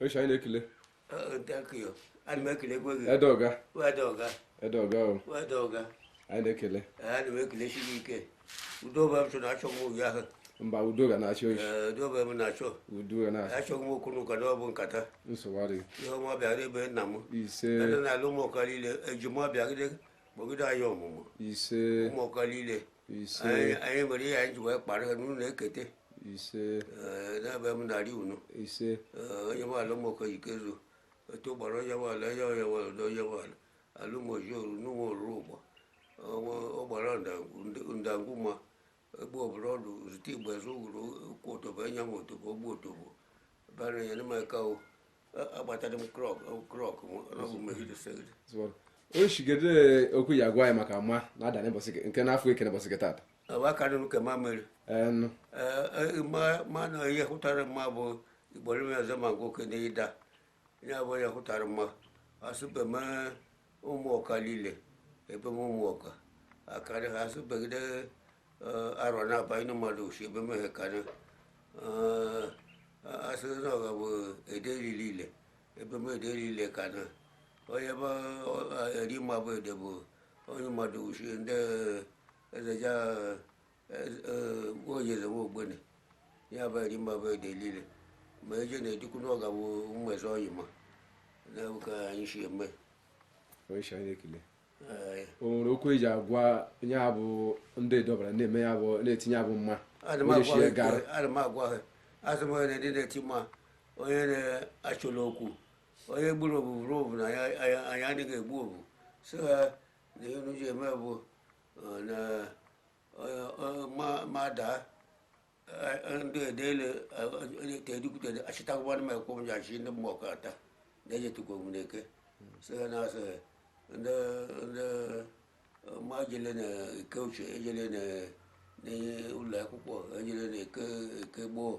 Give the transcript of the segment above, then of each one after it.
Oishi, anyị na-ekele. Thank you. Ana m ekelekwe gị. Edeoga. Wedoga. Edeoga o. Wedoga. Anyị na-ekele. Ana m ekelesi gị ike. Udo bụ m so na-achọ m oyi ahụ. Mba, udo ga na-achị oishi. Ee, udo bụ m na-achọ. Udo ga na-achị. Achọghị m okwu n'ụka na ọ bụ nkata. Nsogbu adịghị. Ihe ọma bịara ebe nna m. Ise. Ebe na-alụ ụmụọka niile, ejima bịagide kpọgide anyị ọmụmụ. Ise. Ụmụọka niile. Ise. Anyị nwere ihe anyị ji wee kpara ha n'ụlọ na-ekete. Ise. Ee, n'ebe m na-arị unu. Ise. Ee, onye m ala ụmụọka ikezu. Etu gbara onye m ala, onye onye m ala, onye m ala. Alụmoji oru n'ụmụ oruru ụgbọ. Ọ gbara ndangwu ma egbu obodo ọdụ zute igbe zụ uguru kwụ otobo enye m otobo ogbu otobo. Bara ya n'ime aka o. Agbatara m krọk krọk m ọrụ megide segide. Oishi, kedu okwu ya agwa anyị maka ma na-ada n'ụbọchị nke n'afọ eke n'ụbọchị nke taata? Ọ aka nụ nke ma mere. Enu. Ee, ma ma na ihe hụtara mma bụ igboro m ọzọ ma nwoke na ịda. Ya bụ ihe hụtara mma. Asụbe m ụmụ ọka niile ebe m ụmụ ọka. Akarị ha asụbegide arọ na-aba ịnụ mmadụ osi ebe m hekarị. Asị na ọ bụ ede niile ebe m ede niile ka na onye bụ eri mma bụ ede bụ onye mmadụ osi ndị ezeja onye eze ogbene ya bụ eri mma bụ ede niile ma eje na-edikwu n'ọga bụ mmezi ọyị ma na ka anyị si eme. Oishi, anyị na-ekele. Ee. O nwere okwu eji agwa ya bụ ndị edobara na-eme ya bụ na-etinye ya bụ mma. Ana m Onye agwa shi ha gara. ana m agwa ha asị m onye ndị na-eti mma onye na-achọla okwu onye gburu obu buru obu na anyị adịghị egbu obu sị ha na ihe unu ji eme bụ na ma daa ndị edele tedikwutere achịtakwana m ekwu m ji achị ndị mmụọ ka ata na-ejetukwa m n'eke sị ha na asị ha ndị ndị ma jele na eke ochie ejele na n'ụlọ akwụkwọ ejele na eke eke gboo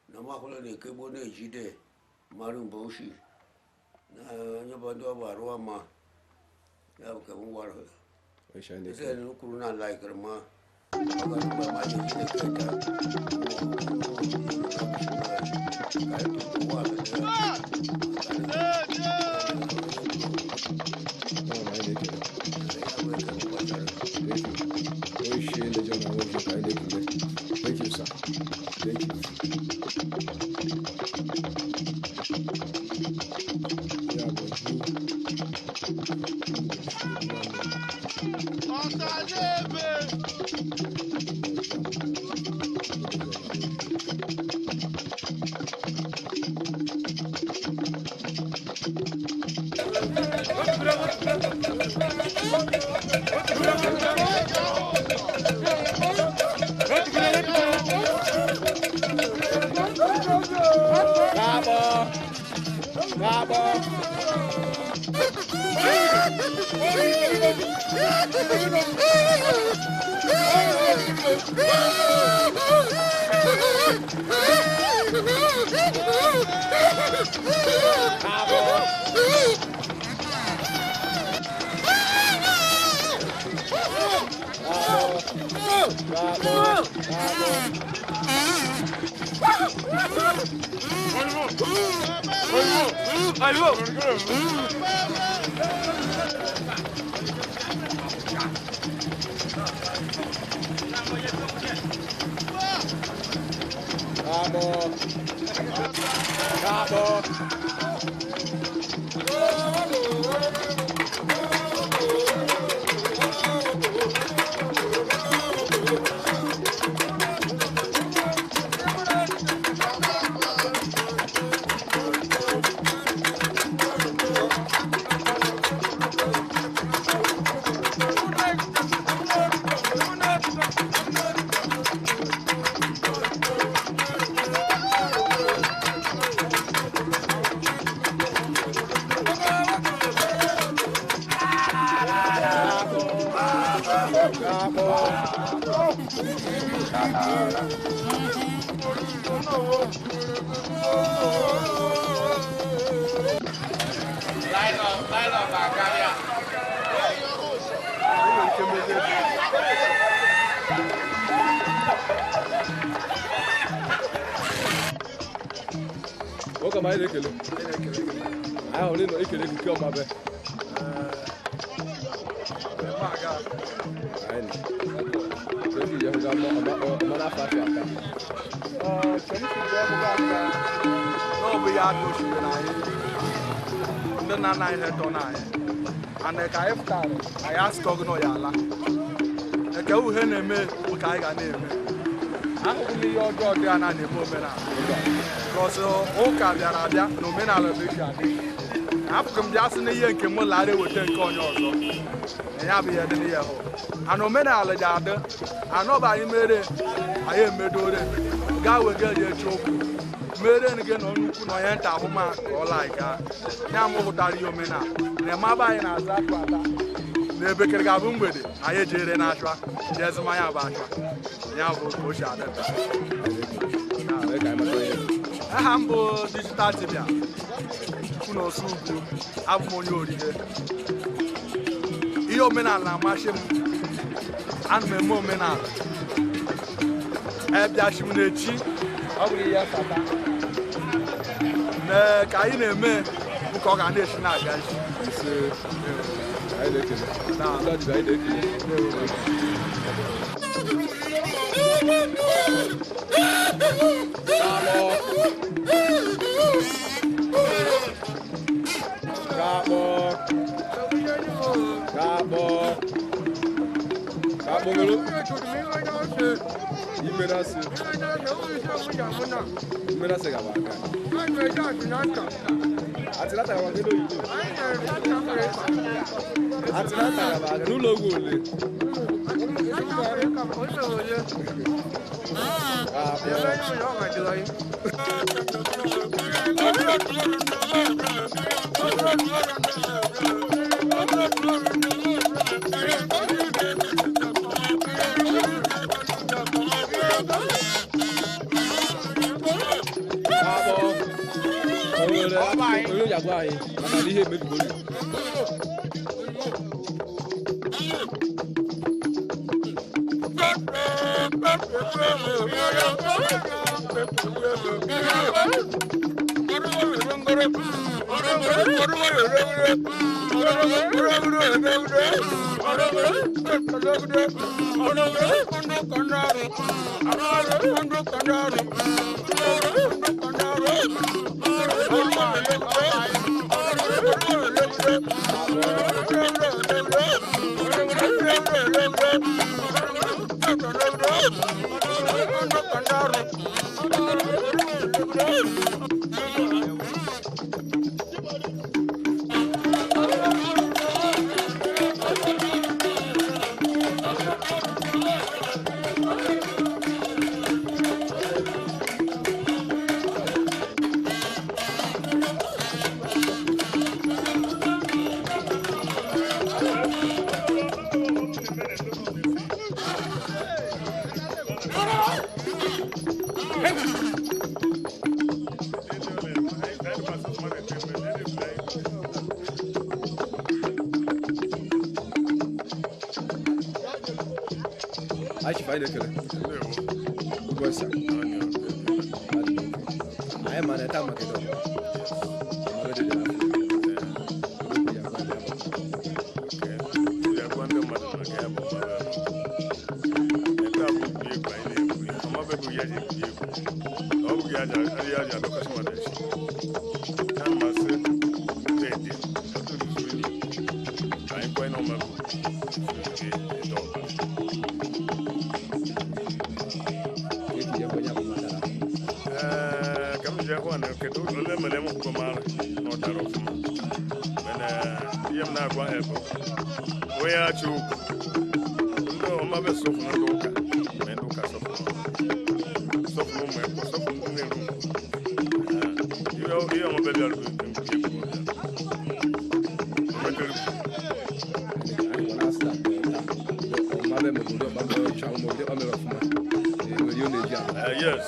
na makwụla na eke gboo na-ejide mmadụ mgbe ochie na onye bụ ndị ọ bụ arụwa ma ya bụ ka m gwara ha. Oishi, anyị Ese na-ekele. no kwuru na laikere ma ọ ga mgbe ma ji ejide keta Ọ na anyị na-ekele. Thank you. Oishi, ndị John na nwoke ka anyị na-ekele. Thank you, sir. Thank you. Ya bụ ju. Nwoke ma anyị na-ekele. Anyị hụrụ ịnọ ekele gị nke ọma be. Anyị nọ. Kedu ihe hụga ọma n'afọ afọ aka? N'ọbụ ya dị osimiri anyị ndị nna nna anyị ha na anyị ana ka anyị pụtara anyị asịkọgị nọ ya ala eke uhe na-eme bụ ka anyị ga na-eme ahụghị m ihe ọjọọ dị a na na-eme omenala kọsị ụka bịara abịa na omenala bụ esi adị apụghị m bịa sị na ihe nke m lara eweta nke onye ọzọ na ya bụ ihe dị n'ihe hụ ana omenala ji adị anọba anyị mere anyị emedore gaa wega eji eche okwu mere gị na nnukwu na onye nta ahụma ka ọ laika ya m hụtara ihe omenala na emaba anyị na-aza akụ ata na ebekere ga-abụ mgbede anyị ejere na-achwa jee mmanya bụ achwa ya bụ ka o si adị. Mee ka anyị mata onye. Aha m bụ Digital Dibia Kwunosu Ugwu, abụ m onye Orire. Ihe omenala na-amasị m, ana m eme omenala ebiachi m na-echi ọ bụrụ ihe fata na ka anyị na-eme bụ ka ọ ga na-esi na-aga isi. Ise anyị na-ekele. Digital Dibia anyị na-ekele. Kaakpọ. Kaakpọ. Kaakpọ. Kaakpọ nwere ime na-asị. Ime na-asị gaba aka. Atlanta gaba aka n'oyibo. Atlanta gaba aka n'ụlọ ọgwụ ole? Kaakpọ. Kaakpọ. O nwere onye ji agwa anyị maka na ihe emebigoro. Anyị chief anyị na-ekele. Ugwu esa. Anyị ma na eta Makedon. Mmadụ dị n'afọ. Okwu ya gwa ndị Ya gwa ndị mmadụ maka ya bụ mmadụ ahụ. Ete a bụ egwu egwu anyị na-egwu. Ọmabe bụ ya ji egwu egwu. Na ọ bụghị ya ji adọkasị mmadụ isi. Ya masị ndị ede, ọtụtụ zuru ka anyị kwee na ọma bụ nke ede ọbara. Eki ya gwa ya bụ mmadụ ahụ. Ee, ka m ji ahụ na kedu ole mere m kwugo mara na ọ dara ọfụma mana ihe m na-agwa ha bụ onye achọ okwu ndị ọmabe sọfụrụ ndị ụka ma ndị ụka sọfụrụ sọfụrụ ụmụ ekwu sọfụrụ ndị na-eru ihe ihe ọmabe bịara bụ egwu ọbịara Anyị gwara asị na taa ọmabe ma obodo ọkpa mere ọcha ma obodo ọkpa mere ọfụma. Enwere ihe ọ na-eji abịa. Yes,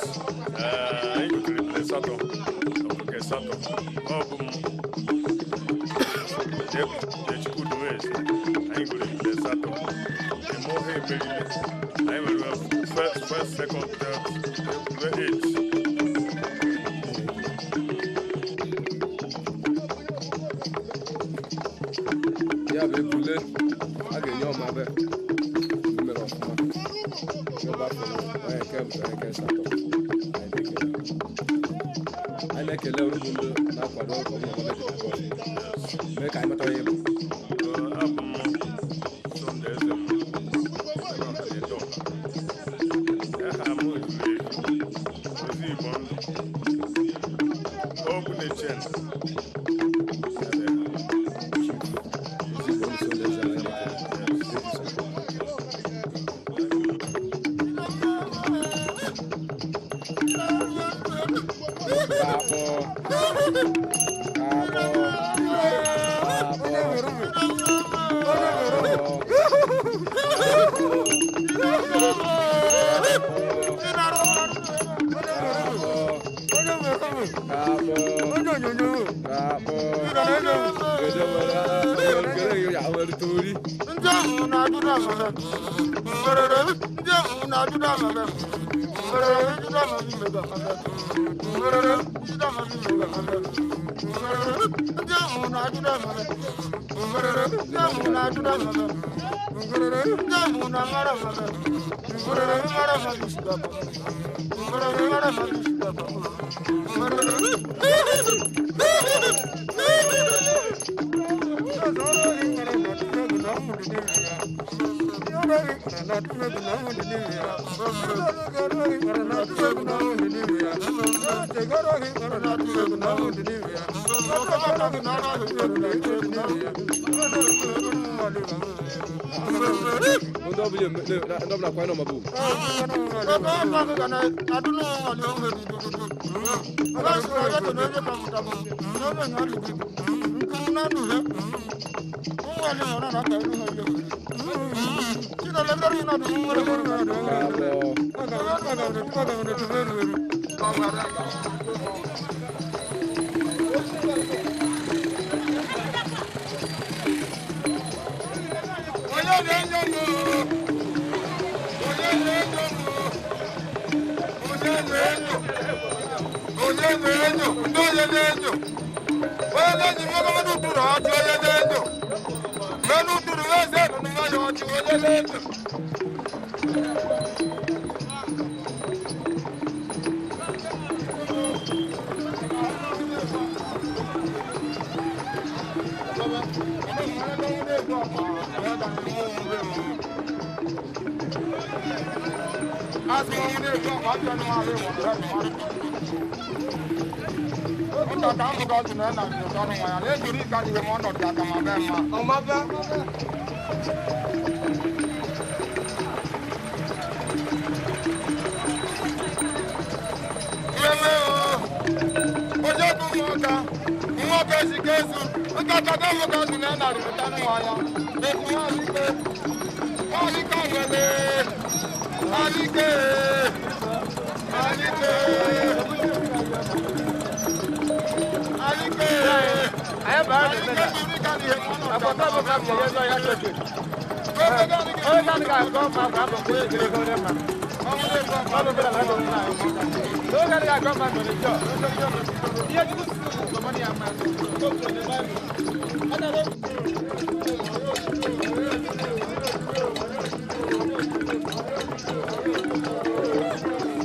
anyị gotere ebule asatọ, ọkụkọ asatọ. Ọ bụ m Chukwudumeeze. Anyị goro ebule asatọ. Eme ọha emerile. Anyị nwere first, second, third, ruo eight. Ya bụ ebule a ga-enye ọmabe mere ọfụma n'ebe afọ onye nke mbụ, onye nke asatọ. Anyị na-ekele unu bụ ndị na-akwado ọmụmabe dị na mee ka anyị mata onye bụ. Abụ m Sunday Eze m, Edo. Aha m zuru ezu, Ozi Igbo Ndụ, Ogwu na-eche ndụ. Ozi Igbo Ndụ Sunday Eze, anyị na-ekele. Thank you, sir. Kakpọ, kakpọ, kakpọ, kakpọ, kakpọ. Kedu nwere kedu ya nwere tori? Ndị ahụ na-adụ na ndị ahụ na-adụ na ndị ahụ na-adụ na ndị ahụ na-adụ na ndị ahụ na-amara mara. Ndị ọbụla ndị ọbụla kwanye n'ọmabụ.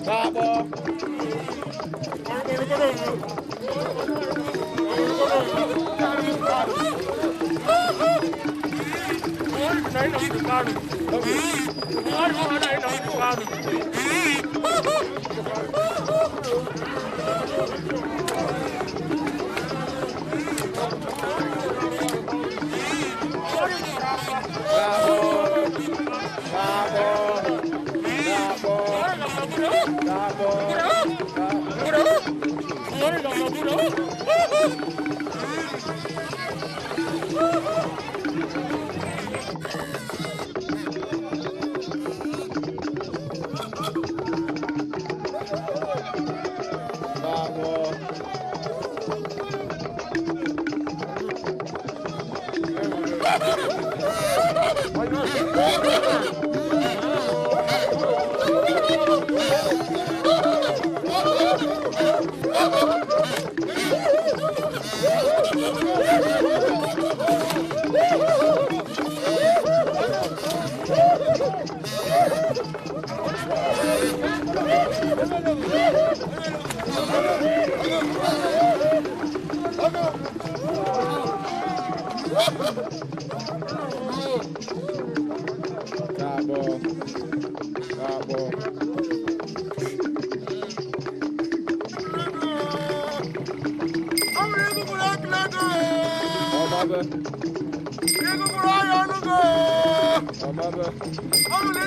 Kakpọ. Kaabọ. Kaabọ. Ọmabe. Ọmabe. Ọmabe. Ọmabe.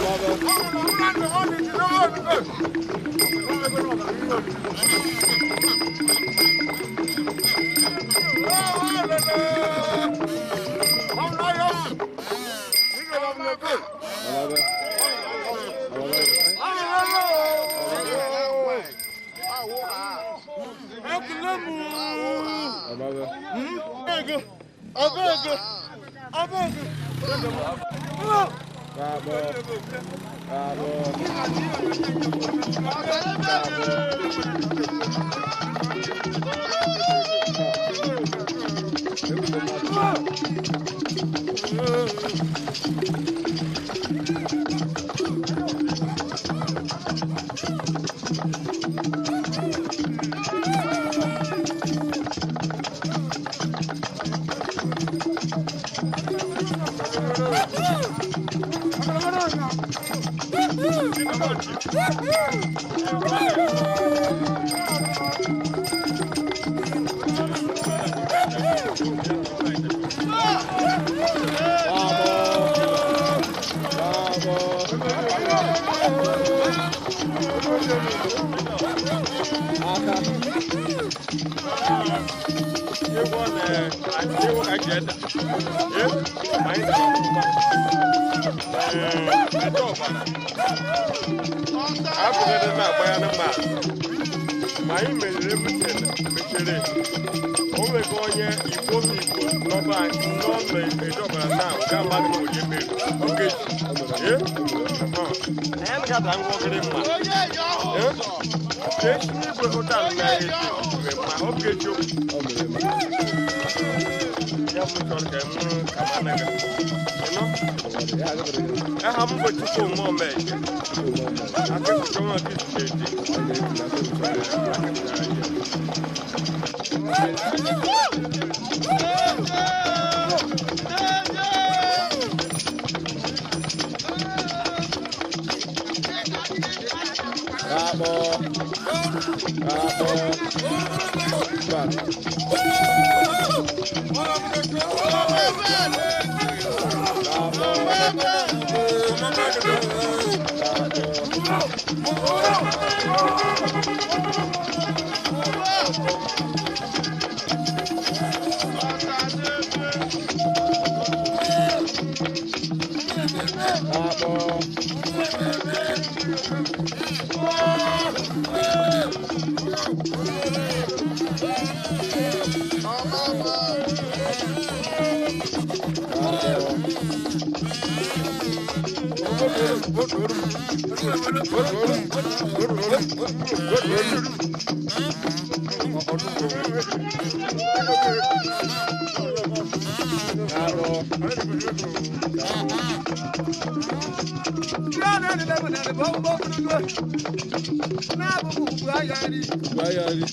Ọmabe. Ọmabe. Ọmabe. Kaabọ. Kaabọ. Egwu mmadụ. Kaabọ. Aka. Ma anyị meriri ebutela mechere o nwego onye igbo m igbo n'ọba anyị n'ọba edọbara na ga amadị m onye mmeri ogechi ee anyị gada ngwọgịrị mma ee ka esi n'igwe hụta na eji ma ogechi Ọ mere eme. Ya bụ chọrọ ka m ka m anaghị ịnụ. Ya agabere gị. Aha m bụ Chukwuma Omeje. Chukwuma Omeje. Akẹ́kọ̀ọ́ wọn kì í ṣe èdè. Ọ ga-eji aka ekpuchi ọnụ. Kaabọ. Kaabọ. Mba. Kaabọ. Kaabọ. Kaabọ. Kaabọ. Kaabọ. Gwa ya nri.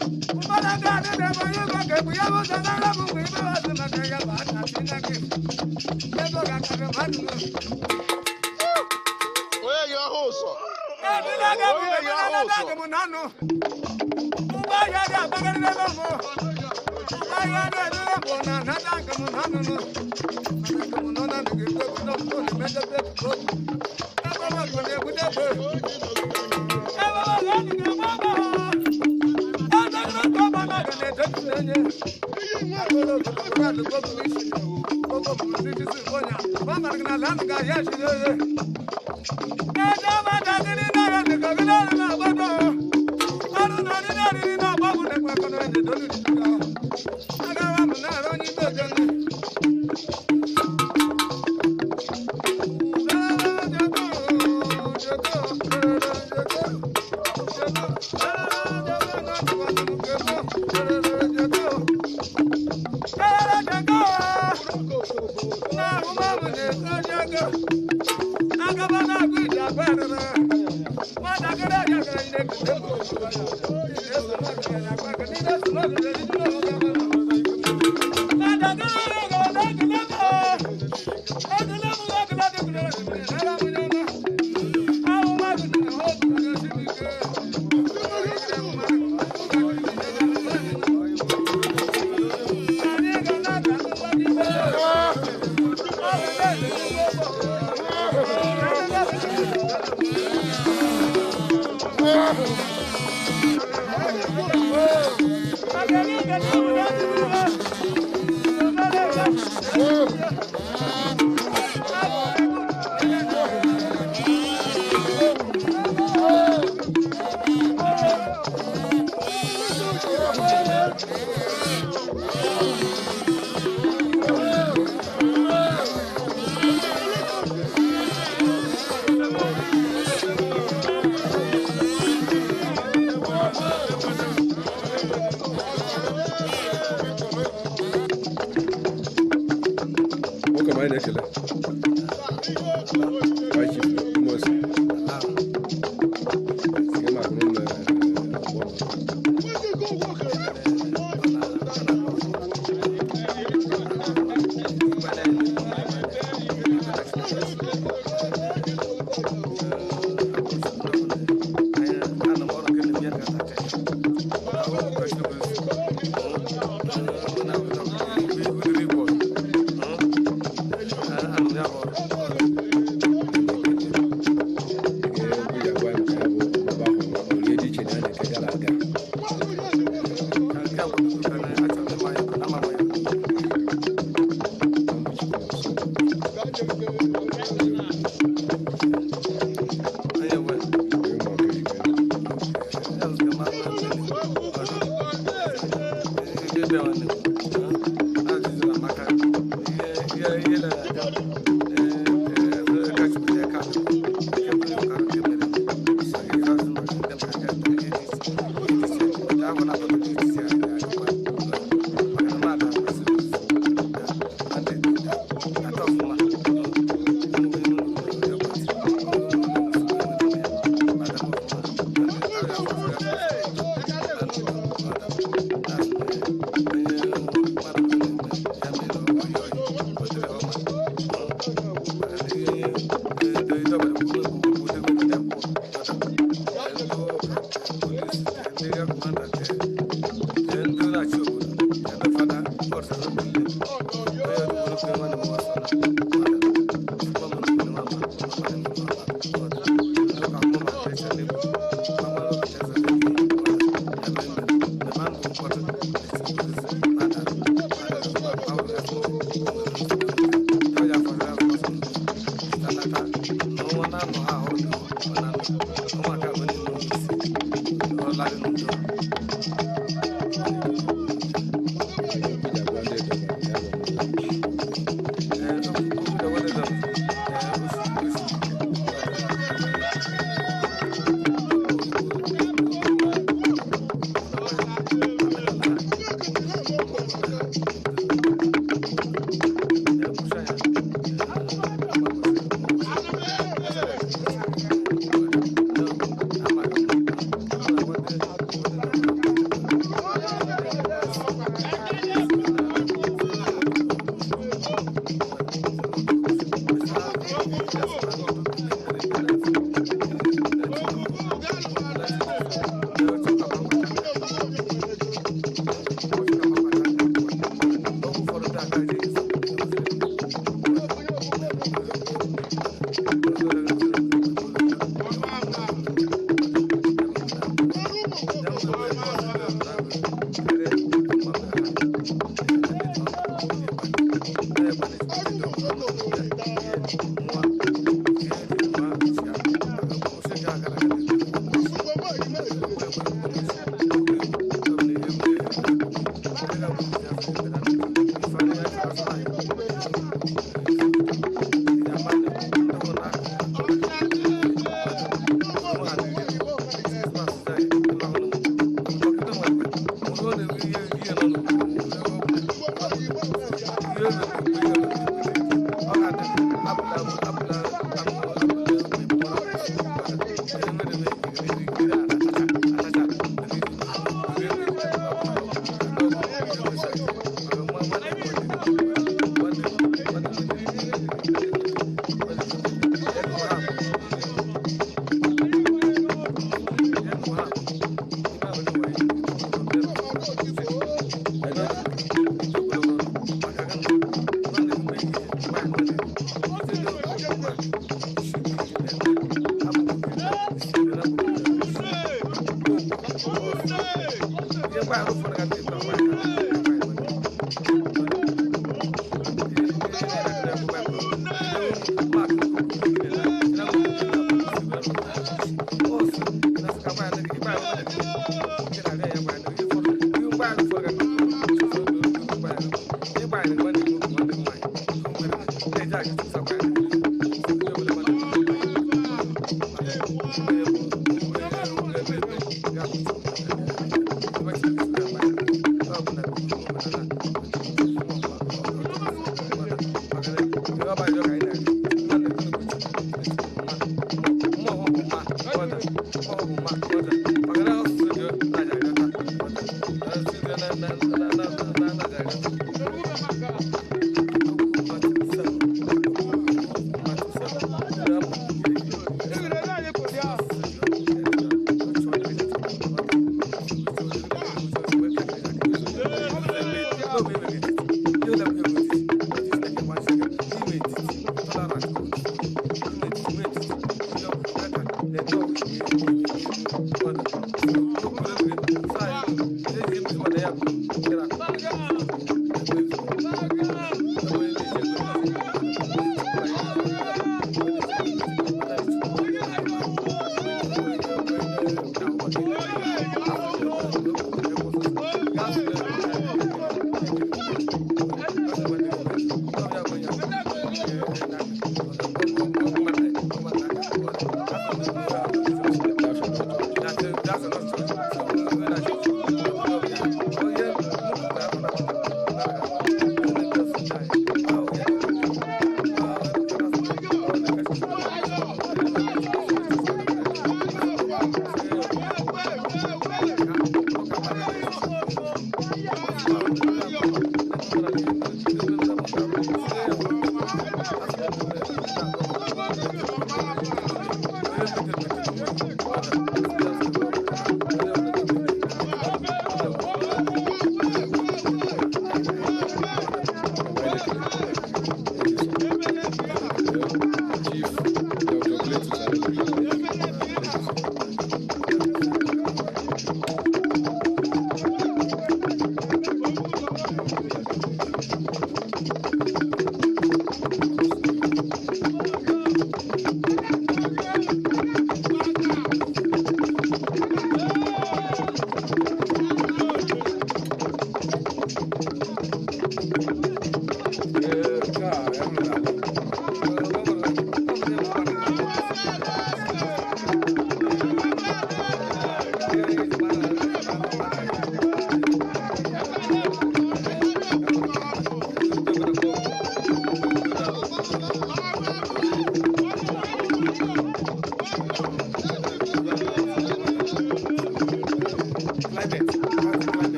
Onye yi ọhụ ụzọ. Thank you. Nwoke ma anyị na-ekele. High Chief Imosi. Nke ma akụrụ na ọgbọ. Nke okwu ya gwa anyị maka ya bụ ọgbụgba ahụ na olie dị iche na ya na nke gara aga. Onye ma ọka ejike. Okwu ji agwa ndị Edo maka ya bụ ọgbụgba.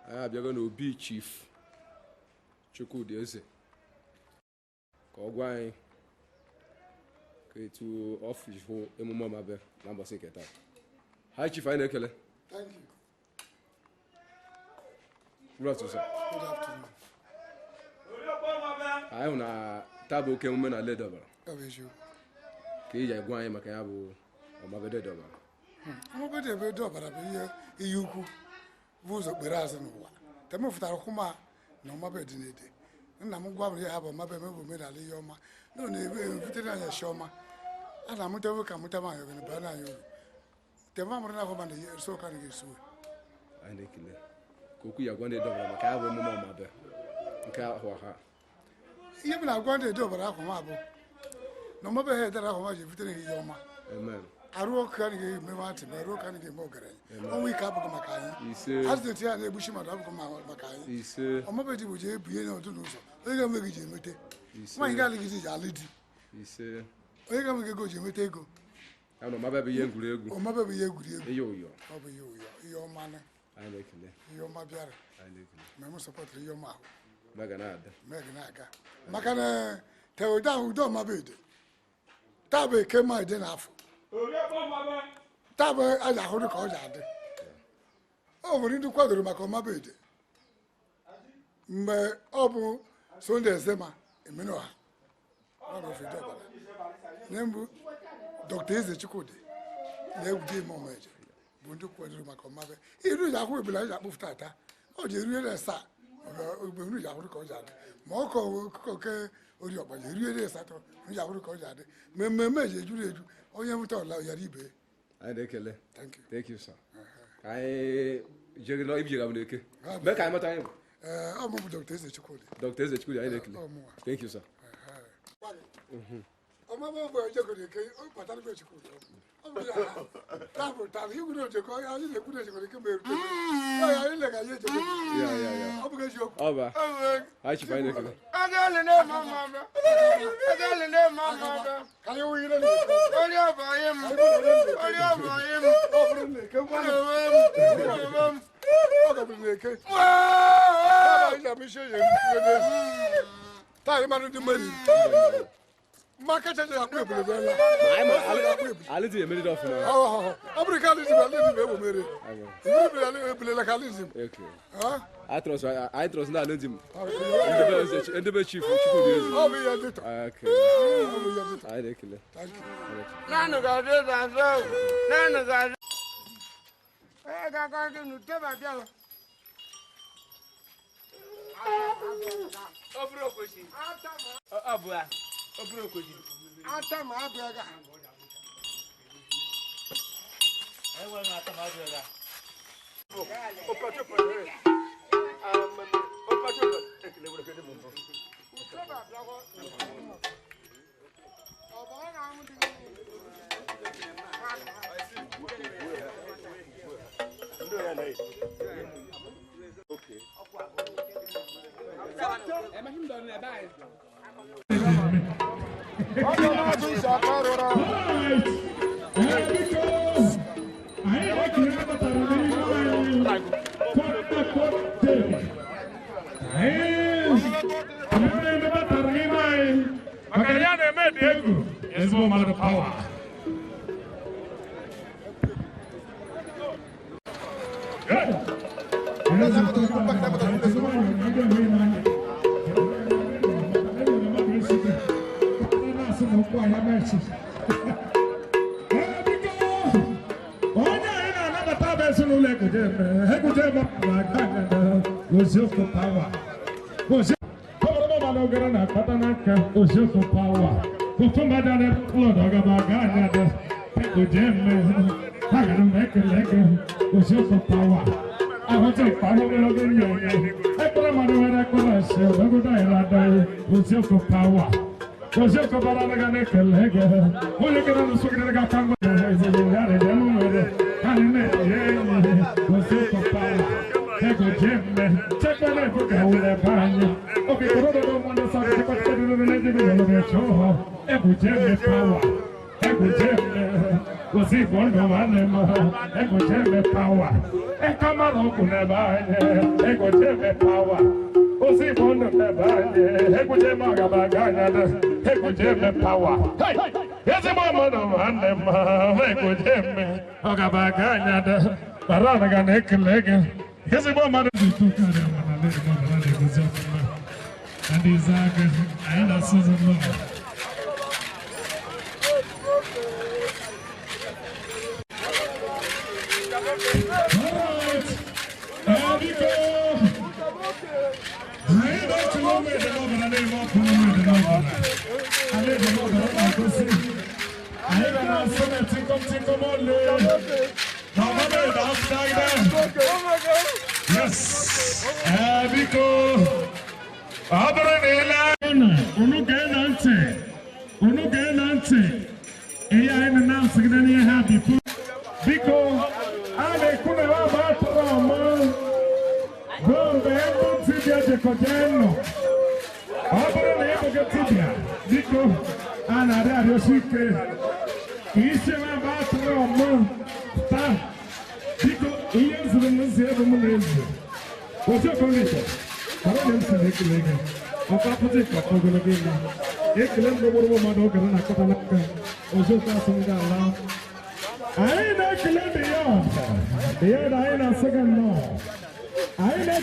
Anyị abịago n'obi Chief Chukwudi Eze ka ọ gwa anyị ka etu ọfịs hụ emume ọmabe na mbọsị nke taa. Hi Chief, anyị na-ekele. Thank you. Good afternoon, sir. Good afternoon. Anyị hụ na taa bụ oke emume na Ledobara. Ọ bụ eziokwu. Ka iji agwa anyị maka ya bụ ọmabede dọbara. Ọmabede ebe dọbara bụ ihe ukwu bụ ụzọ kpere azụ n'ụwa. Temefụtara kwụma na ọmabede na-ede. Nna m gwa m ihe ha bụ ọmabe eme bụ omenala ihe ọma. Na ọ na-ebutere anyị esi ọma. A na-amụta ebe ka amụta nwaanyị ogene baa anyị uru. Tema mụrụ na ahụ na eso ka anyị ga-esuwe. Anyị na-ekele ka okwu ya gwa ndị dọbara maka ya bụ emume ọmabe nke ahụ ha. Ihe m na-agwa ndị dọbara ahụ ma bụ na ọmabe ha edere ahụ ma ji ebutere ha ihe ọma. Amen. Arụ ọkụ anyị ga-eme nwantị ma arụ ọkụ anyị ga-eme ọgaranya. Ọnwụ ike abụghị maka anyị. Ise. Azụtụ ya na-egbuchi mmadụ abụghị maka anyị. Ise. Ọmabe ji bụ ji ebunye n'ọdụ n'ụzọ. Onye ga-enwe gị ji emete. Ise. Nwaanyị ga-alịghị ji alị di. Ise. Onye ga-enwe ego ji emete ego. Ya na ọmabe bụ ihe egwuregwu. Ọmabe bụ ihe egwuregwu. Ihe ụyọ. Ọ bụ ihe ụyọ. Ihe ọma na. Anyị na-ekele. Ihe ọma bịara. Anyị na-ekele. Ma m sọpọtụrụ ihe ọma ahụ. Mega na-ada. Mega na-aga. Maka na teoda ahụ udo ọmabe ede. Taa bụ eke ma ede n'afọ. Taa bụ aja ahụrụ ka ọ ji adị. O nwere ndị kwadoro maka ọmabe ede. Mgbe ọ bụ Sunday Ezema Emenoha. Ọ bụ ofe dọbara. Na mbụ Dr. Eze Chukwudi na-egwude ime ọmaeje bụ ndị kwadoro maka ọmabe. Iru ji akwụ ebula ji akpụfụta ata. Ọ ji eruere asaa mgbe nru ji ahụrụ ka ọ ji adị. Ma ọ kọ oke ori ọkpa ji eruere asatọ nru ji ahụrụ ka ọ ji adị. Ma mmemme ji ejuru eju onye nweta ọla yara ibe. Anyị na-ekele. Thank you. Thank you, sir. Ka anyị jere nọ ibijere abụ n'eke. Mee ka anyị mata anyị bụ. Ọ bụ Dr. Eze Chukwudi. Dr. Eze Chukwudi, anyị na-ekele. Thank you, sir. Ọmọ bọ ejeko n'eke, ọ batara be Chukwudi. Ọ bụ ya. Taa bụ taa, igwu na ojeko, anyị na-ekwu na ejeko n'eke ma erute. Ọ ya anyị lega anyị ejeko. Ya ya ya. Ọ bụ eziokwu. Ọ ba. Anyị chịkwa anyị na-ekele. Ka anyị wụ ire n'eke. Ọ bụrụ n'eke, ngwa ọ gaburu n'eke. Taa anyị na-amụ isi eji eme n'ezi. Taa anyị mara ndị mmeri. Mma kacha ji akpụ ebule bịala. Alị dị emeriri ọfụma. Ọ bụrụ ka alị dị alị dị egbo mere. Ebule ebulela ka alị dị. Okay. Anyị trọs na alị dị m. Ndebe chief Chukwudi Eze. Ọ bụ ihe ndị tọ. Okay. Ọ bụ ihe ndị tọ. Anyị na-ekele. Thank you. Nanu ga-adị na-azụ. Nanu ga-adị. Onye ga-akọ gị n'uteba bịala. Ata ma abịa ga. sị na tikom tikom ole na ọmabede apụtagide. Yes. Ee, biko, ọ bụrụ na ị lee unu, unu gee na ntị, unu gee na ntị ihe anyị na-asịgide n'ihe ha bifo. Biko, a na-ekwu na ha bụ atụrụ ọma bụ mgbe ndị dibịa jekọta nọ. Ọ bụrụ na ị bụghị dibịa, biko, a na-arịọ arịọsi ike ka isi ha bụ atụrụ ọma taa. Biko, ihe zuru m nzi ebe m na-ezu otu okonkwo bara na m si na-ekele gị ọka pụta ịkọta ogologo elu ekele m gbogbo mmadụ oge m na-akọta n'aka oziokwu asị m ga-ala. Anyị na-ekele Beyond Beyond, anyị na-asị gị nnọọ. Anyị na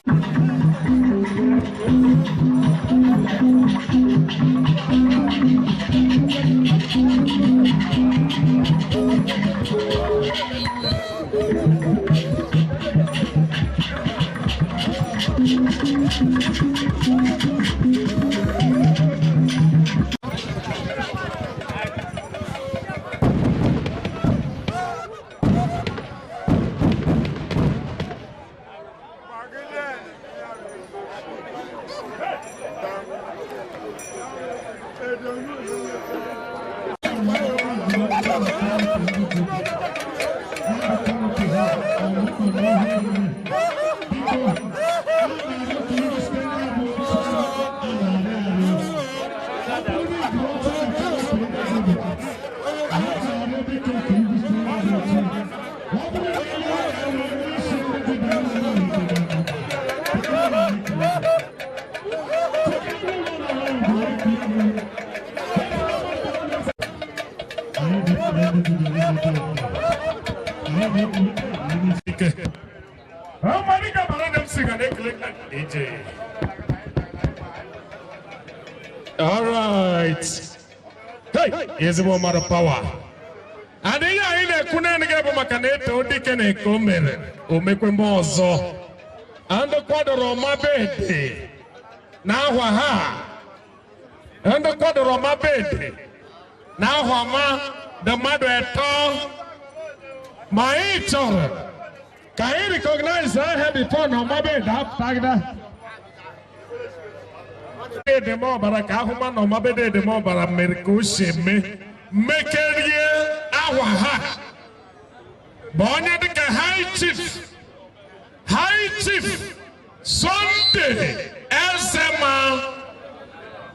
DJ. All right. Hey, ezigbo mmadụ power. And ihe anyị na-ekwu naanị gị bụ maka na eto dike na eke o mere o mekwe mgbe ọzọ. Ndị kwadoro ọmabede na ahwa ha. Ndị kwadoro ọmabede na ahwa ma dị mmadụ eto. Ma anyị chọrọ ka anyị recognize ahịa before na ọmabede apụtagide. Edemọbara ka ahụma na ọmabede Edemọbara mere ka o si eme mekerie ahwa ha bụ onye dịka High Chief Sunday Ezema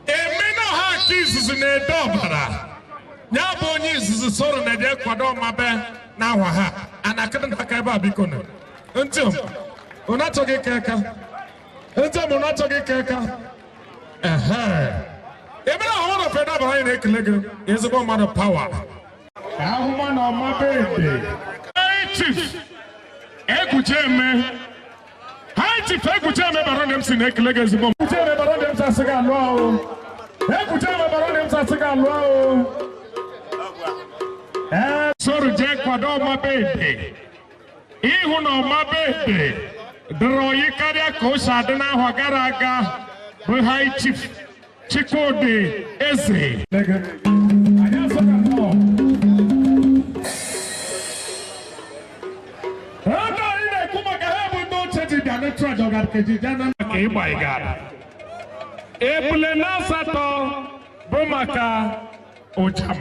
emena ọha nke izizi na-ede ọbara ya bụ onye izizi soro na ede kwado ọmabe na ahwa ha a na-akịrị aka ebe a. Biko nụ, ntị m unu achọghị ike aka, ntị m unu achọghị ike aka. Ehe, ebe na ọhụrụ feda bara, anyị na-ekele gị, ezigbo mmadụ power, ka ahụma na ọmabede High Chief Egwucheme, High Chief Egwucheme bara na m si na-ekele gị, ezigbo Egwucheme bara na m si asị gị alụọ o. Egwucheme bara na m si asị gị alụọ o. Ee, soro jee kwado ọmabede ịhụ na ọmabede dịrị oyi karịa ka o si adị n'ahọ gara aga bụ High Chief Chukwudi Eze. Anyị asọghị nnọọ. Ebe anyị na-ekwu maka ha bụ ndị ochie ji bịa n'ịchụ aja ọgarikeji bịa na maka ịgba ịgara. Ebule na asatọ bụ maka ụjam.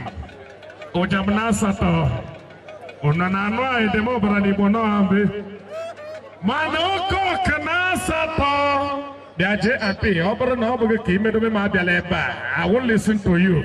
Ụjam na asatọ. Unu na-anụ anyị dị m ọbara n'Igbo nọọ mbe. Mana oke ọka na asatọ bịa jee api ọ bụrụ na ọ bụghị ka imedobe m abịala ebe a, I won't listen to you.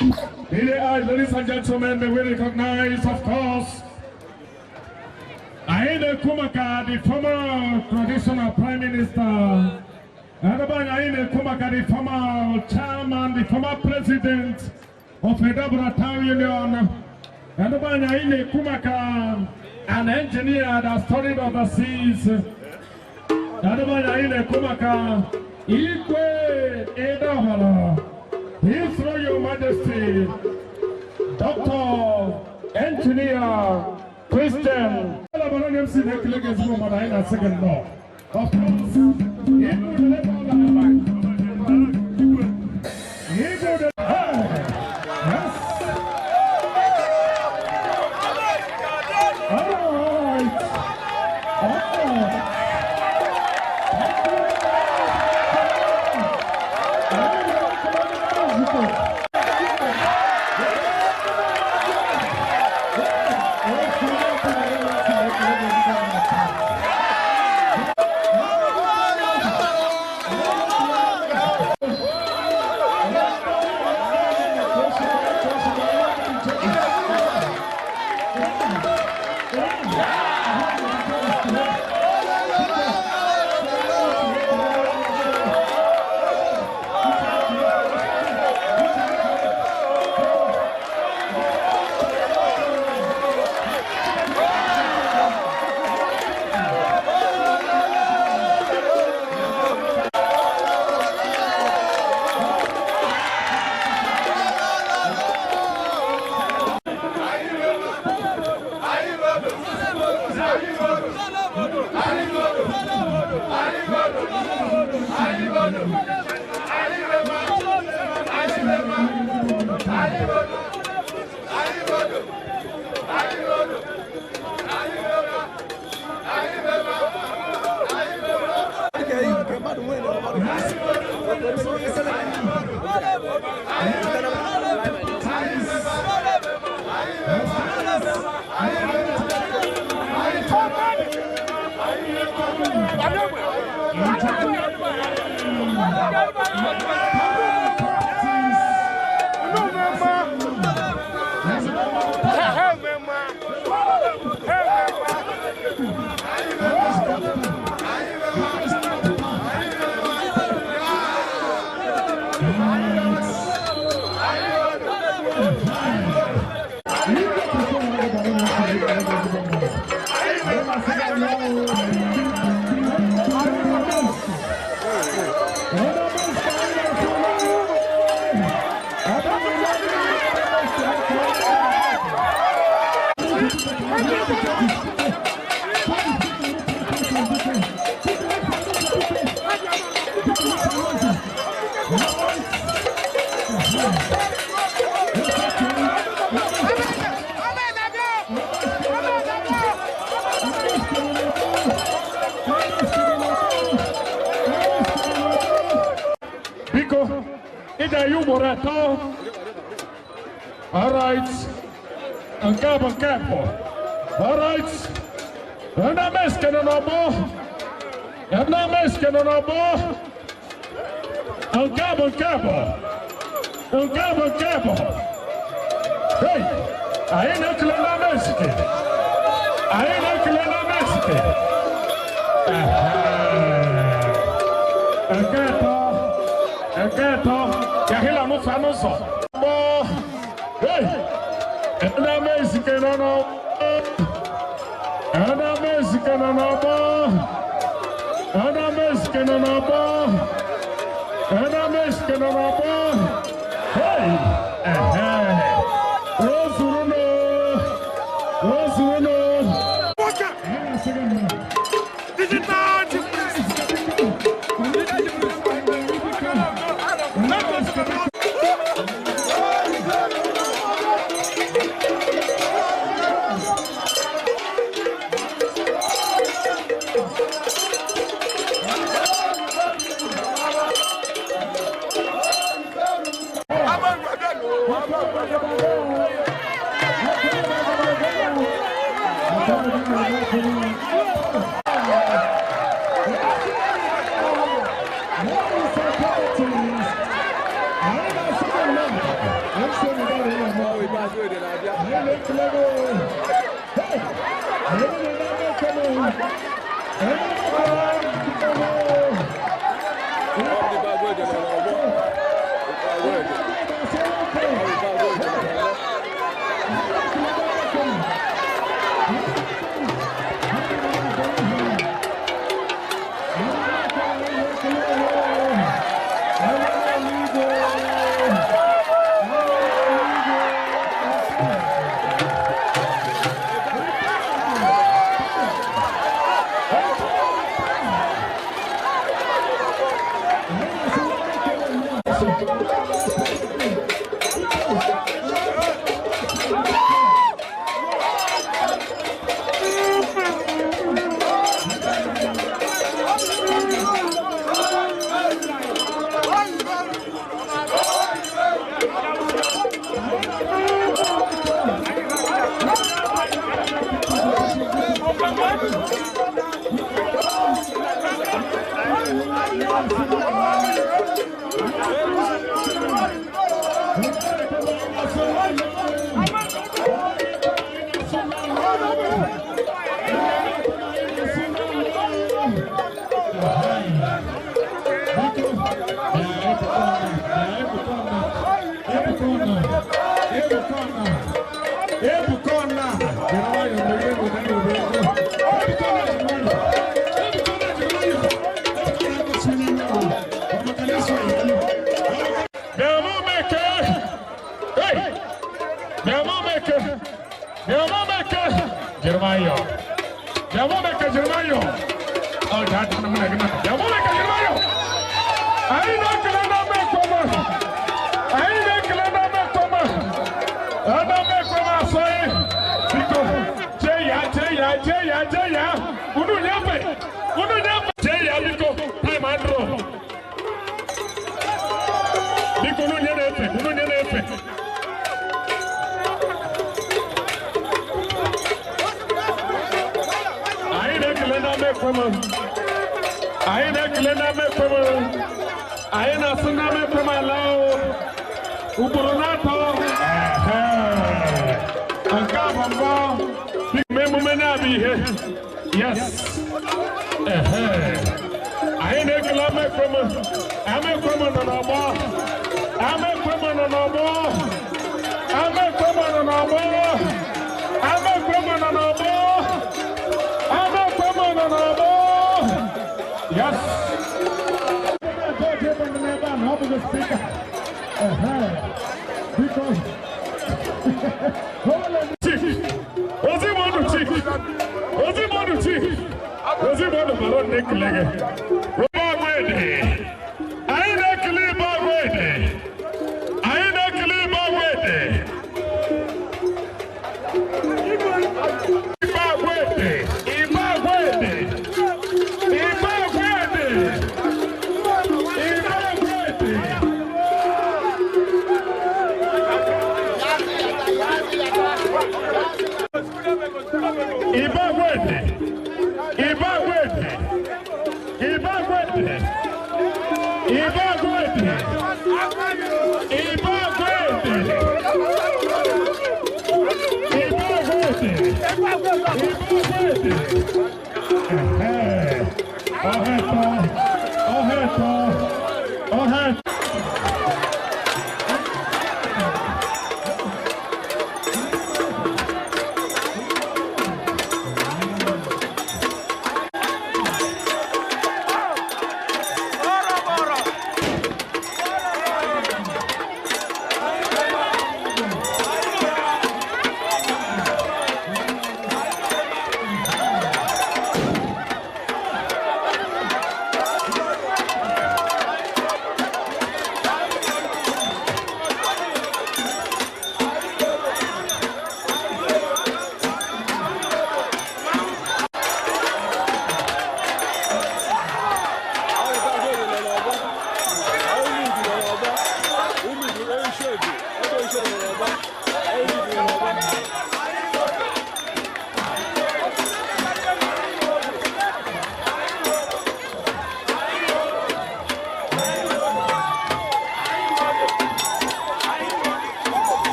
Ladies and gentlemen, we recognize, of course, anyị na-ekwu maka the former traditional prime minister. Anyị na-ekwu maka the former chairman, the former president of Edebra Town Union. Anyị na-ekwu maka an engineer that studied overseas. Anyị na-ekwu maka Igwe Edeọbara. His Royal Majesty, Dr. Engineer Christian. MC na-ekele gị ezigbo mmadụ anyị na-asị gị nnọọ. Of course, ịbụ the Ịbụ the Yes. All right. Oh. Biko, ị ga-eyi ugboro atọ. All right. Nke a bụ nke mbụ. All right. Ndị Amaezike nọ n'ọgbọ. Ndị Amaezike nọ n'ọgbọ. Nke a bụ nke mbụ. Nke a bụ nke mbụ. Hey, anyị na-ekele ndị Amaezike. Anyị na-ekele ndị Amaezike. Nke atọ. Nke atọ. Yahila n'ụzọ n'ụzọ. Gbọọ. Hey! Ndị Amaezike nọ n'ọgbọ. Ndị Amaezike nọ n'ọgbọ. Ndị Amaezike nọ n'ọgbọ. Ndị Amaezike nọ n'ọgbọ. Hey! Ehe! O zuru nụ. O zuru nụ. Digital chief. Thank you.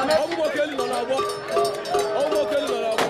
Ọ bụ nwoke elu nọ n'agbọ. Ọ bụ nwoke elu nọ n'agbọ.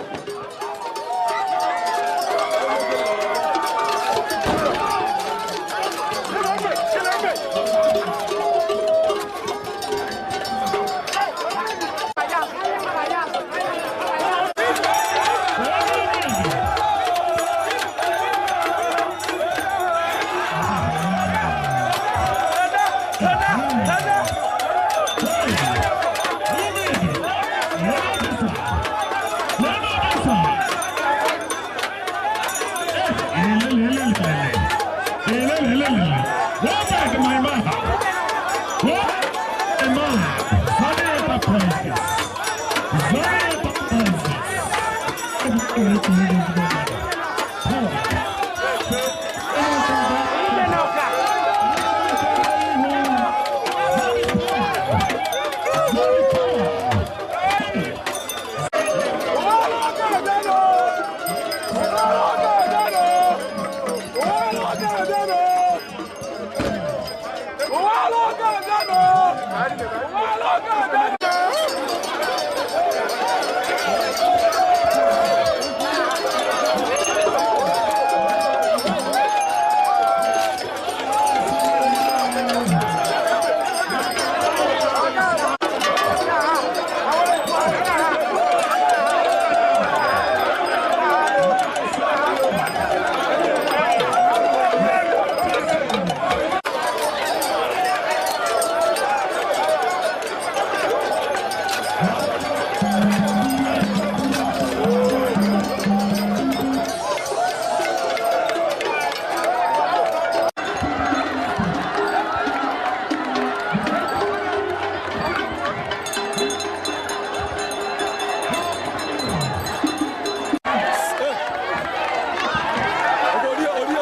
Ọ bụ orie, orie,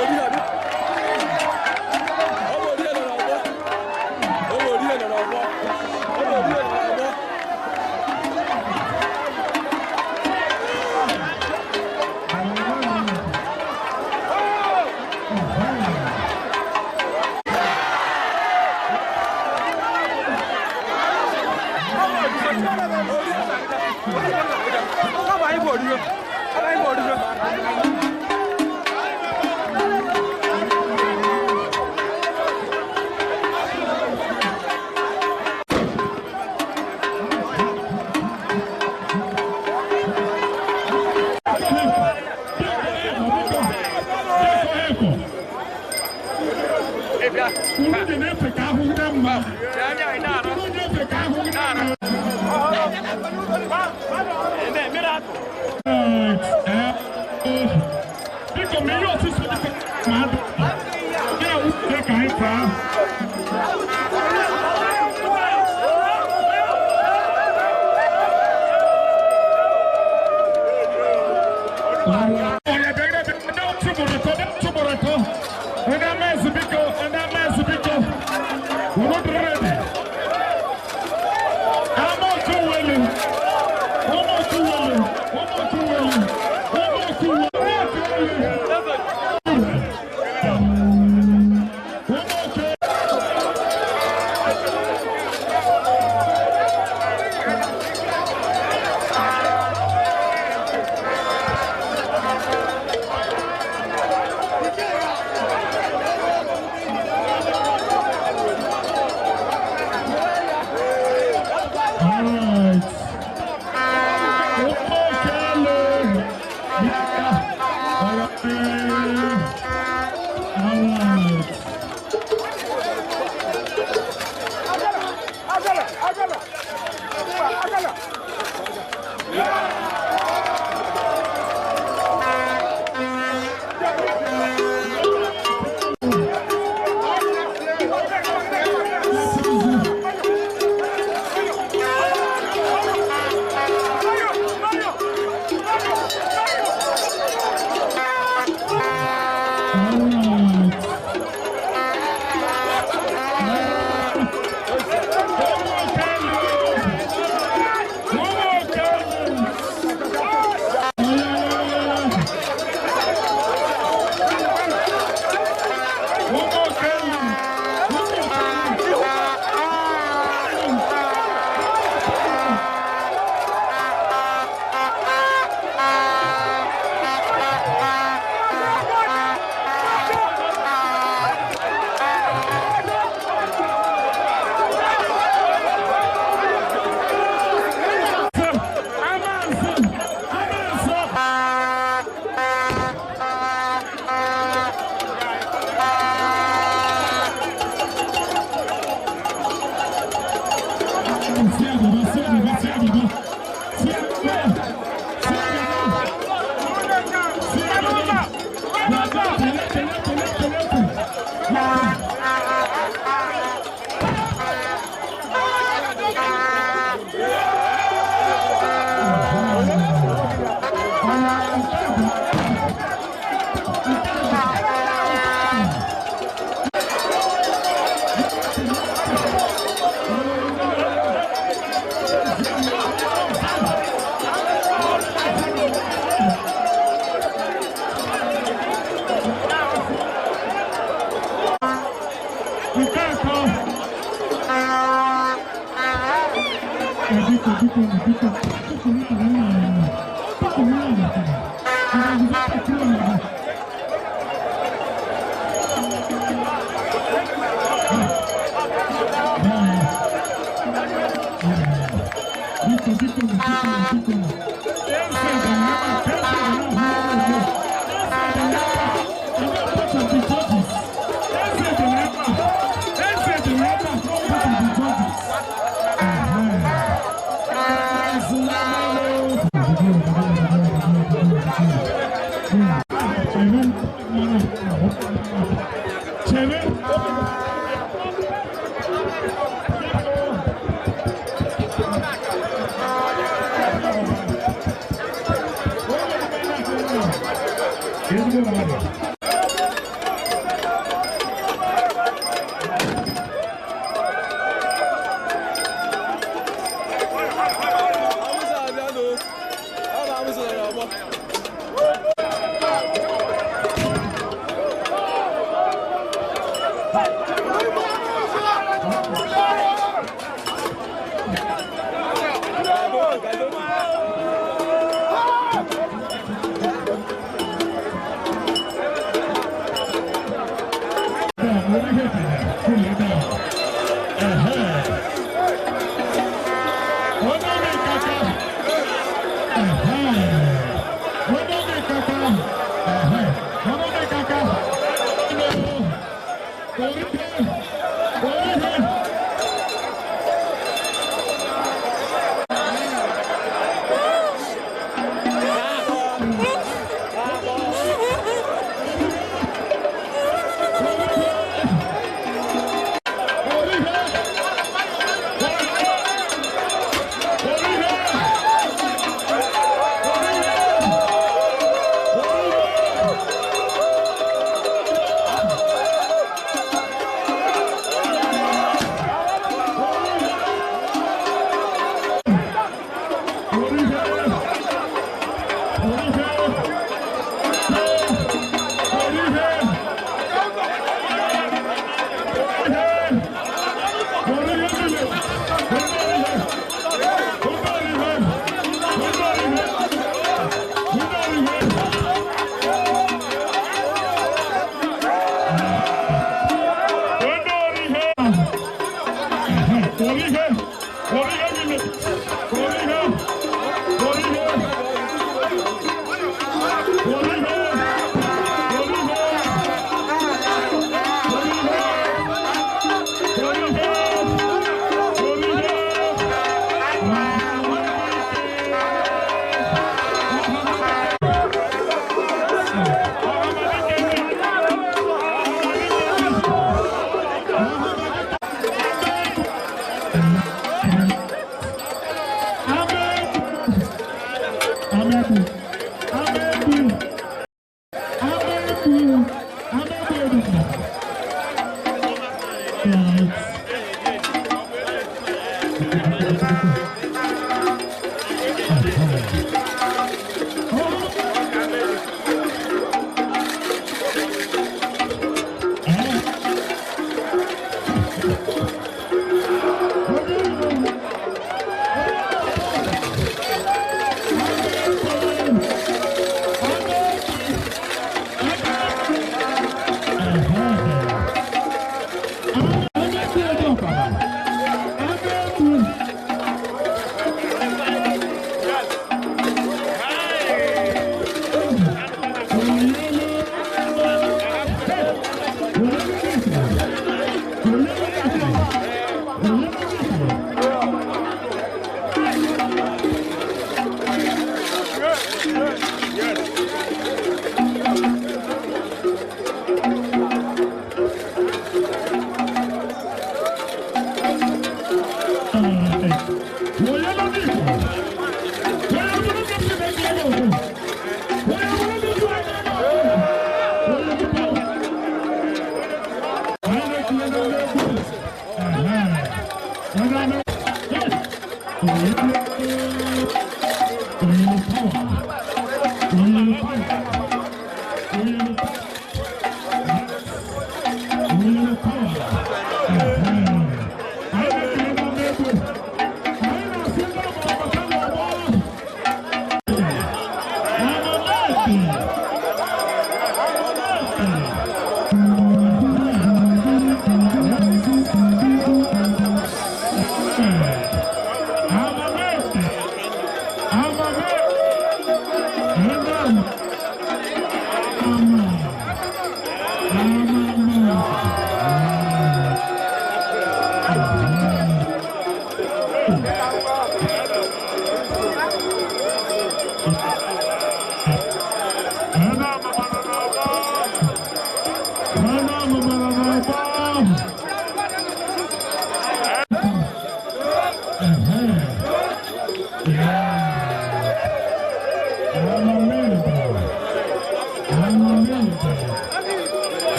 orie abi. Ọ bụ orie nọ n'agbọ. Ọ bụ orie nọ n'agbọ. Ọ bụ orie nọ n'agbọ. Unu na-efe ka ahụ na mma. Unu na-efe ka ahụ na mma. Biko ma ihe osisi ma adụ. Ya wute ka anyị faa. Onye bịara bịa ndị otu ugboro atọ, ndị otu ugboro atọ. Ndị amaezi biko, ndị amaezi biko. Unu dị ready. Ama otu welu. Ụmụ otu welu. Ụmụ otu welu. Ụmụ otu welu. Ụmụ otu welu. Ụmụ otu.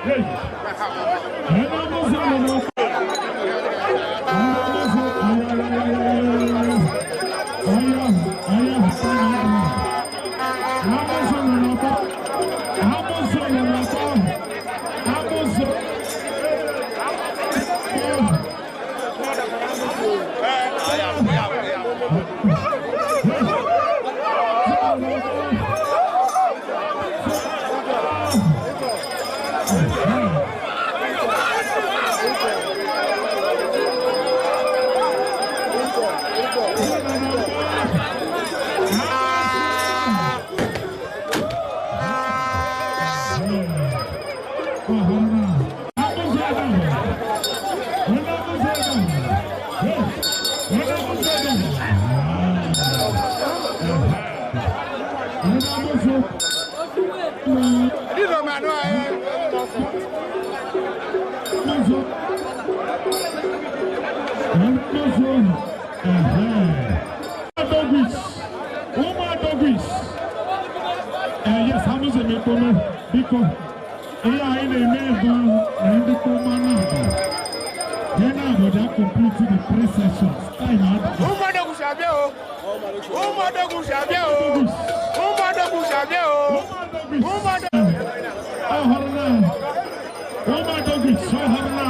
Hey. Ụmụadogwis. Yes, ha mụzọ emekpome biko. Ihe anyị na-eme bụ na ndị kpọma na-abụ. Ihe na-abụ ja complete the three sessions. Time adịghị. Ụmụadogwu si abịa o. Ụmụadogwu si abịa o. Ụmụadogwu si abịa o. Ụmụadogwis. Ọhụrụ na. Ụmụadogwis ọhụrụ na.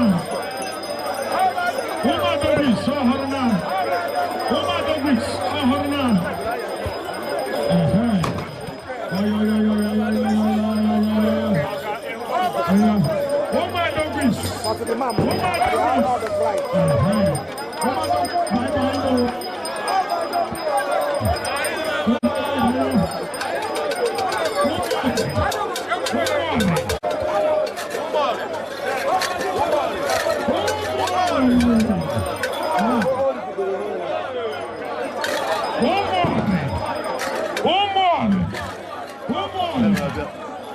Ụmụadogwis ọhụrụ na. Ụmụadogwis ọhụrụ na. Ehe. Oyo, oyo, oyo, oyo, oyo, oyo, oyo, oyo, oyo. Oyo. Ụmụadogwis. Ụmụadogwis. Ehe. Ụmụadogwis. Bye bye, o.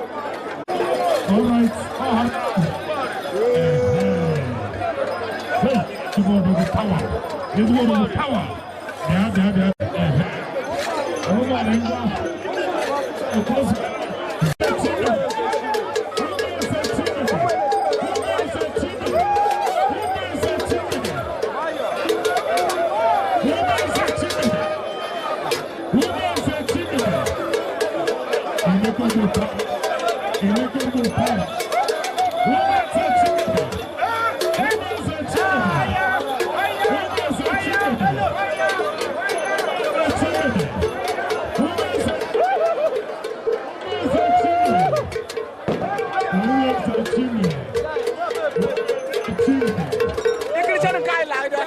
All right. Hey, this one with the power. This one with the power. Yeah, yeah, yeah. Oh my God. Of course. Ikirichanu ka anyị lagide.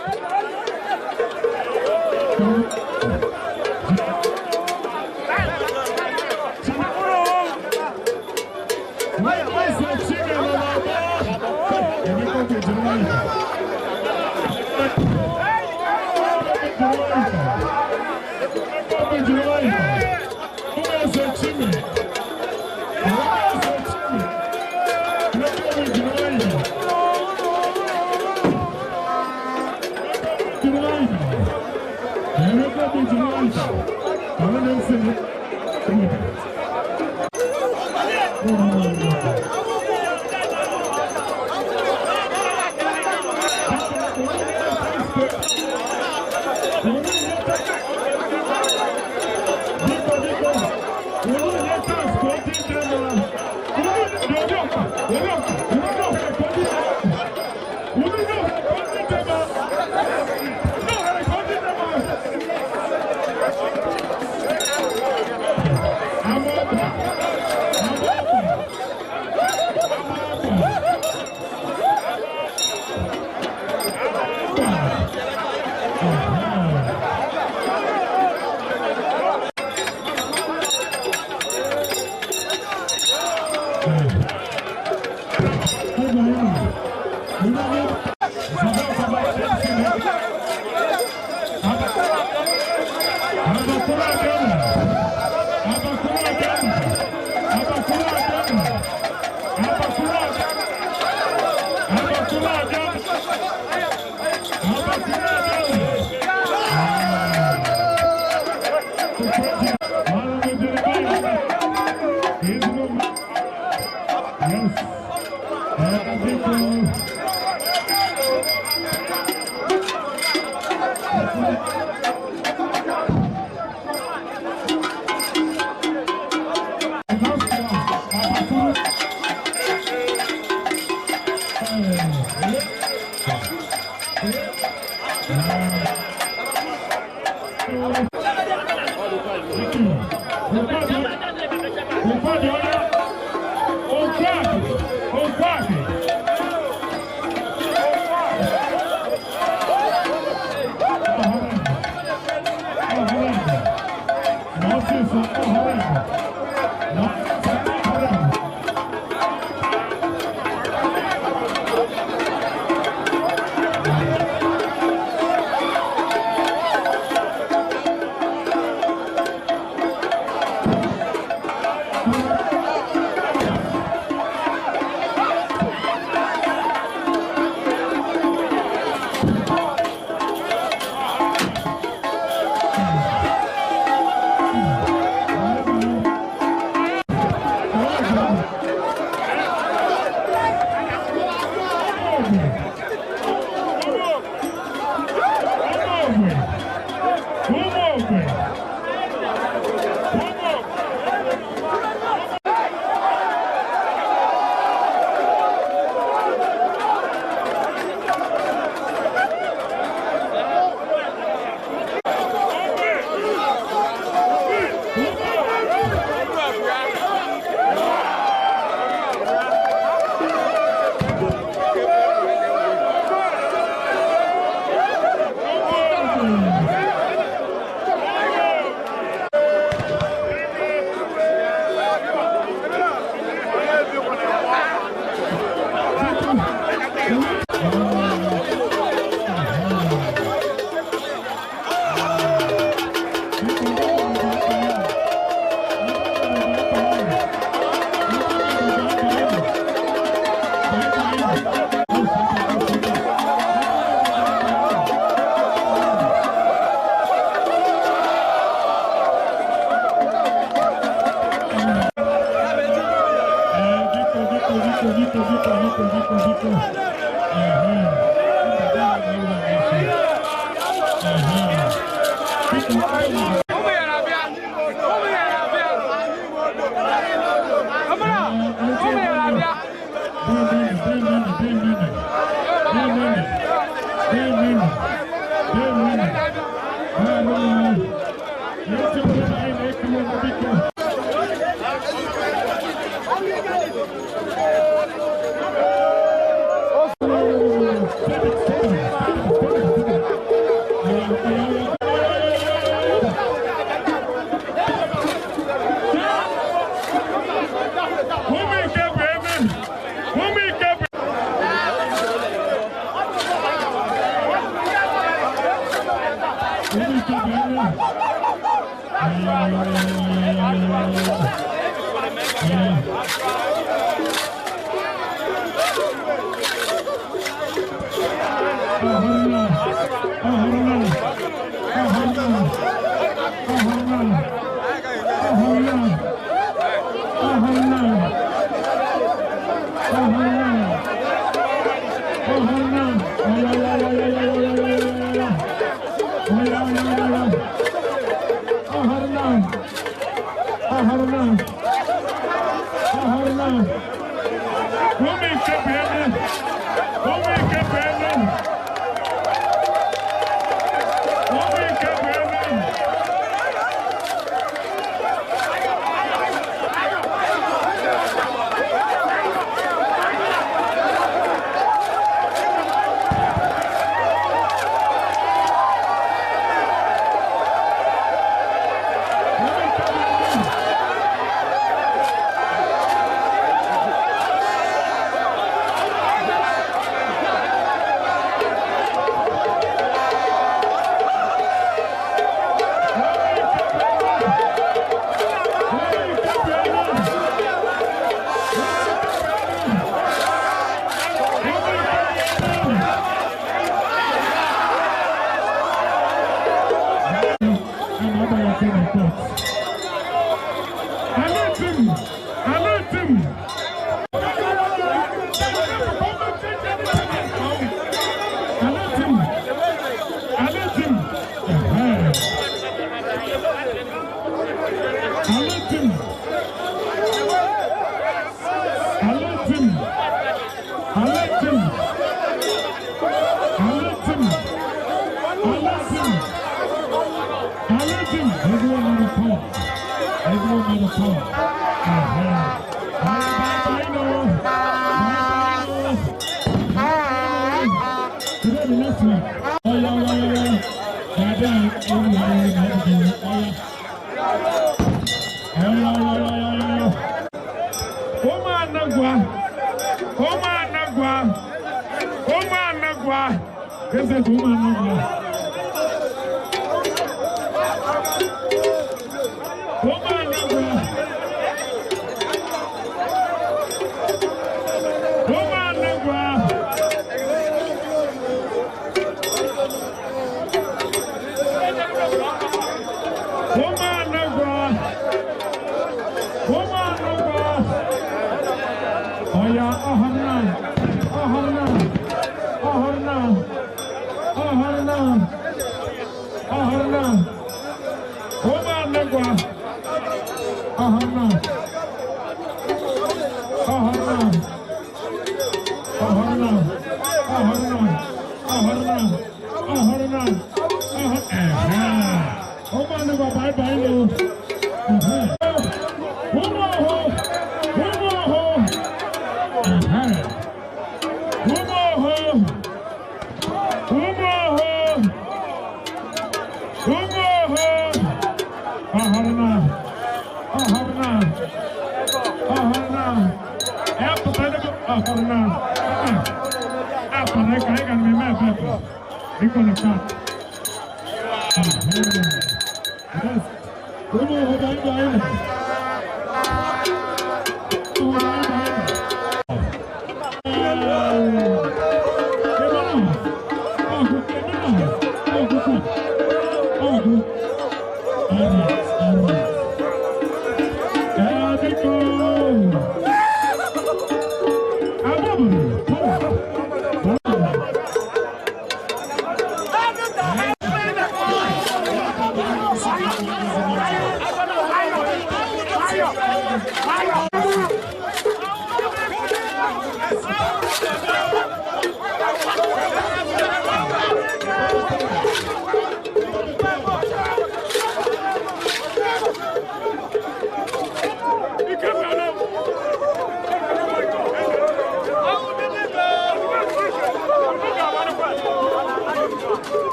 biko, biko.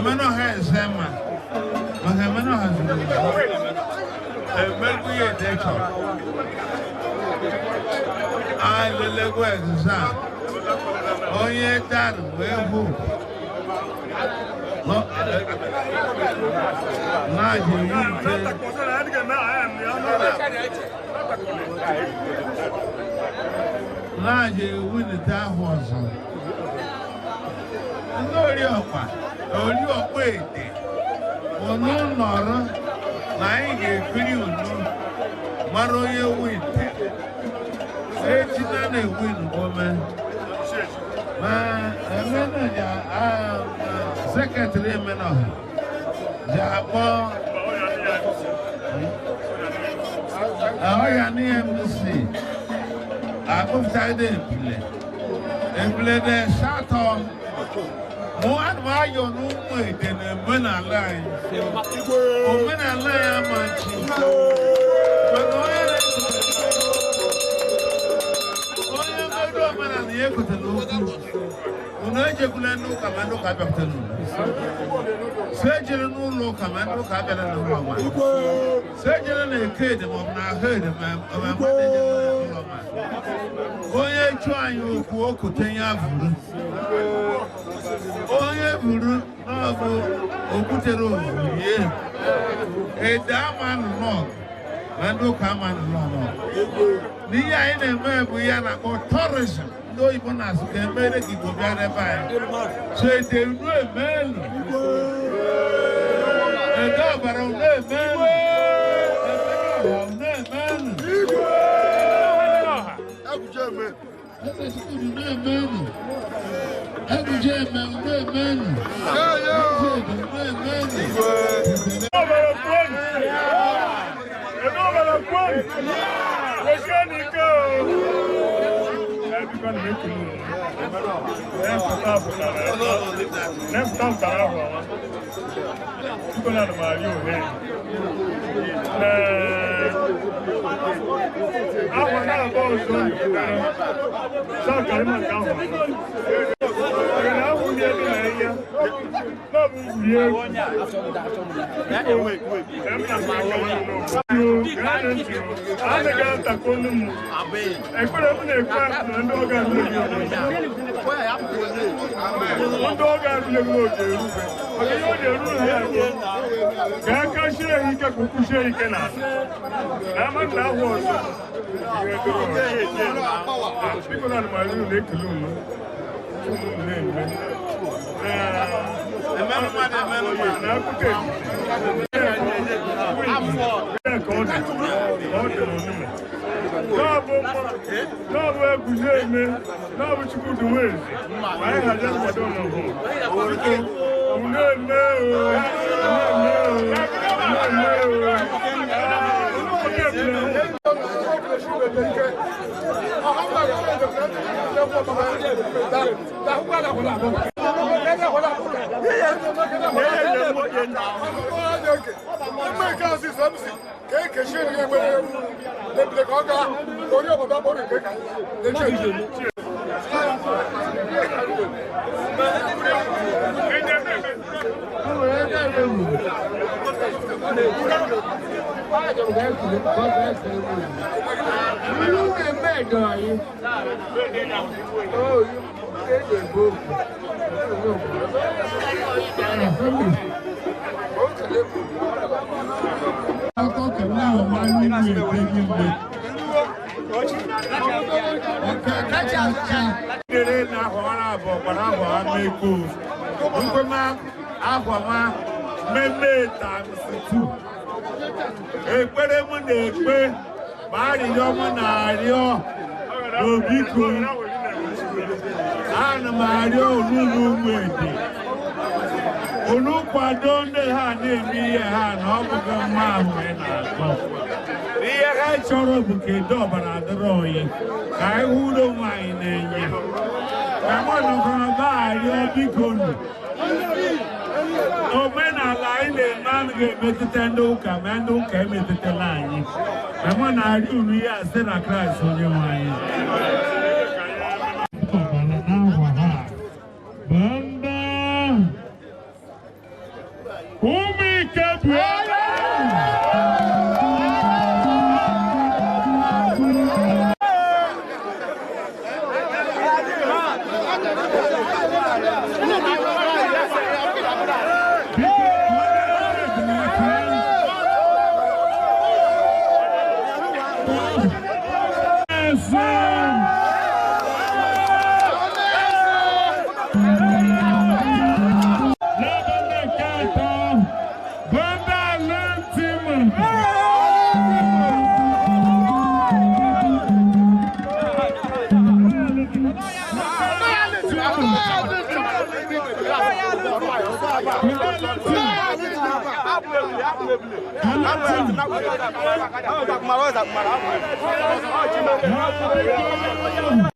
Emenoha Ezema maka Emenoha zuru ezu emegbu ya ede chọrọ alelego exam onye dara wee hụ na-aji ewu nte na-aji ewulite ahụ ọzọ. Ndị oriọkpa oriọkpa ede unu nọrọ na anyị ga-ekiri unu mara onye winte ejina na-ewin gome ma emena ya sekretịrị Emenoha ji akpọ ọya n'EMC akpụpụtagide ebule ebule na asatọ mụ ana m ayọ n'ụmụ ede na omenala anyị omenala anyị amachi mana onye onye mmerụ omenala ya ekwetara okwu unu ejekwula n'ụka ma ndị ụka bịakwutere unu so ejere n'ụlọ ụka ma ndị ụka abịala n'ụlọ ma so ejere na eke ede ma ọ bụ na ahụ ede ma mmadụ ejere n'ụlọ ma onye chụọ anyị okwu okote ya vuru onye vuru n'ọbụ okwutere ovurie ede ama nọ ma ndị ụka ama nọ nọ n'ihe anyị na-eme bụ ihe a na-akpọ tourism ndị oyibo na-asụ ka emere ka Igbo bịa n'ebe anyị so ede unu emeelu ede ọbara unu emeelu ede ọha unu emeelu eze Chukwudi unu emeelu eguje eme unu emeelu eze ede unu emeelu. Ọbara kwenu! Ede ọbara kwenu! Kwesịrị n'ike o! Biko na ekele unu. Na-epụta pụtara ahụ ọma. Biko na ana m arịọ ohe. Ahụ na-abụ ọzọ sa karịma nke ahụ. Na ahụ ndị ebe na ihe. Na ọ bụ ngwuri egwu. Ekpere m na-ekwe na ndị ọ ga-arụle m oge erube maka ihe ọ ga-eru ha ya bụ ka aka sie ha ike ka ụkwụ sie ike na na ama na ahụ ọzọ biko na anụmanụ na-ekele unu na-eme na akụkọ ka ọ dị n'onume n'ọbụ eguzo eme n'ọbụ Chukwudi Nweze anyị hazi nkwado n'ọhụ unu eme Ekpere m na-ekpe ma arịrịọ m na-arịọ n'obiko ana m arịọ unu ụmụ ede unu kwado ndị ha na-eme ihe ha na ọ bụghị mma ahụ ị na-akọ ihe ha chọrọ bụ ka edo ọbara dịrị oyi ka anyị hụ udo onwe anyị na-enye ka mụ nọkọrọ arịọ biko nụ omenala anyị na-eme anaghị emetụta ndị ụka ma ndị ụka emetụtala anyị ma mụ na-arịọ unu ihe a site na Kraịst onye nwe anyị. Ọbara n'ahwa ha bụ ndị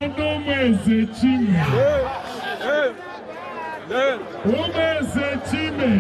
Ụmụeze Chime. Ụmụeze Chime.